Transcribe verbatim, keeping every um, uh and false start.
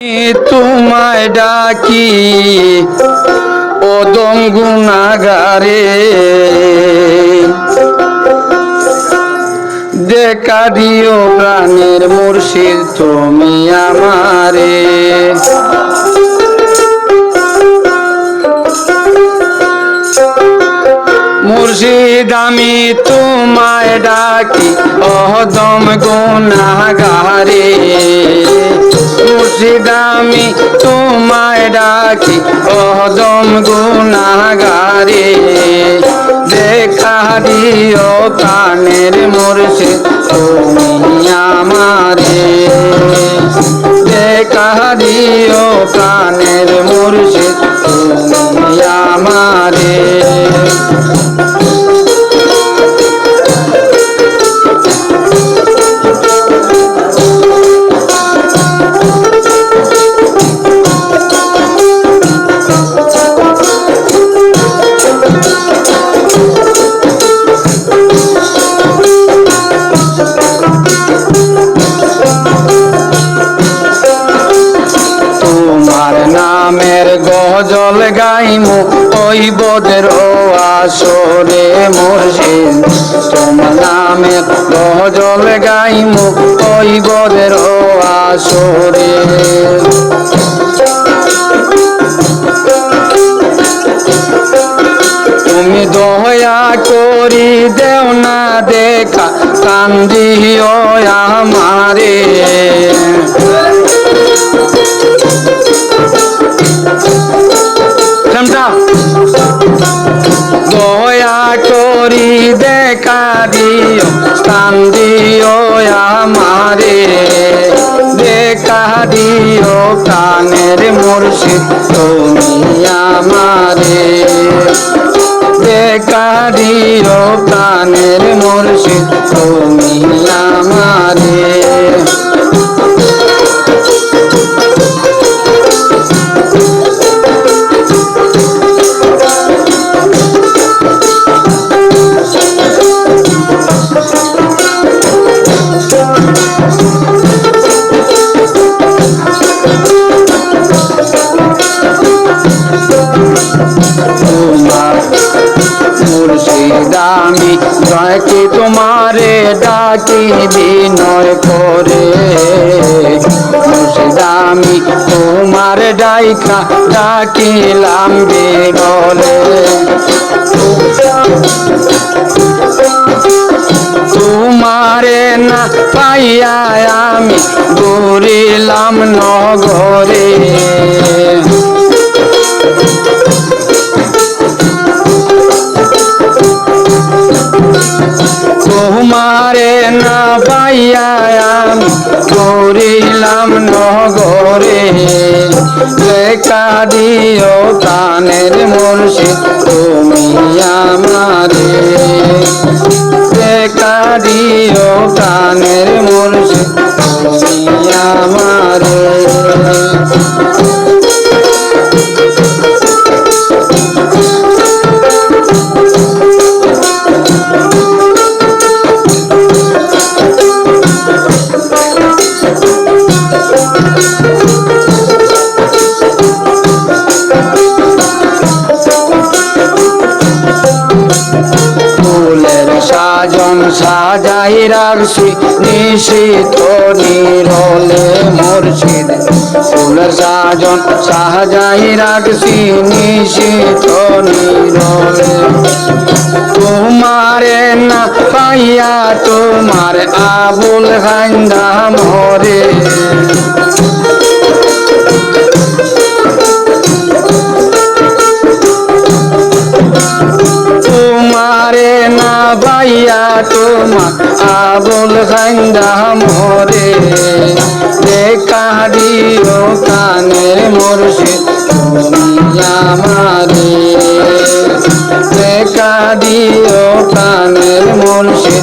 তোমায় ডাকি অধম গুনাগারে, দেখা দিও প্রাণের মুর্শিদ তুমি আমারে। মুর্শিদ আমি তোমায় ডাকি অধম গুনাগারে, মুর্শিদ আমি তোমায় ডাকি অধম গুনাগারে, দেখা দিও প্রাণের মুর্শিদ তুমি আমারে, দেখা দিও প্রাণের মুর্শিদ তুমি আমারে। তোমার নামের গজল গাইমু ওই বদর আসরে মুর্শিদ, তোমার নামের গজল গাইমু ওই বদর আসরে। তুমি দয়া করি দেও না দেখা, কান্দিও আমারে। দয়া করি দেখা দিও, স্থান দিও আমারে, দেখা দিও প্রাণের মুর্শিদ তুমি আমারে, দেখা দিও প্রাণের মুর্শিদ তুমি আমারে। তোমার মুর্শিদ আমি ডাকি তোমারে, ডাকি বিনয় করে। মুর্শিদ আমি তোমার ডাইকা ডাকিলাম বিরলে। তোমারে না পাইয়া আমি ঘুরিলাম নগরে। তোমারে না পাইয়া আমি ঘুরিলাম নগরে। দেখা দিও প্রাণের মুর্শিদ তুমি আমারে, দেখা দিও প্রাণের মুর্শিদ তুমি আমারে। ফুলের সাজন সাজাই রাখছি নিশিত নিরলে মুর্শিদ। ফুলের সাজন সাজাই রাখছি নিশিত নিরলে। তোমারে না পাইয়া তোমার আবুল কাইন্দা মরে। তোমারে না পাইয়া তোমার আবুল কাইন্দা মরে। দেখা দিও প্রাণের মুর্শিদ তুমি আমারে, দেখা দিও প্রাণের মুর্শিদ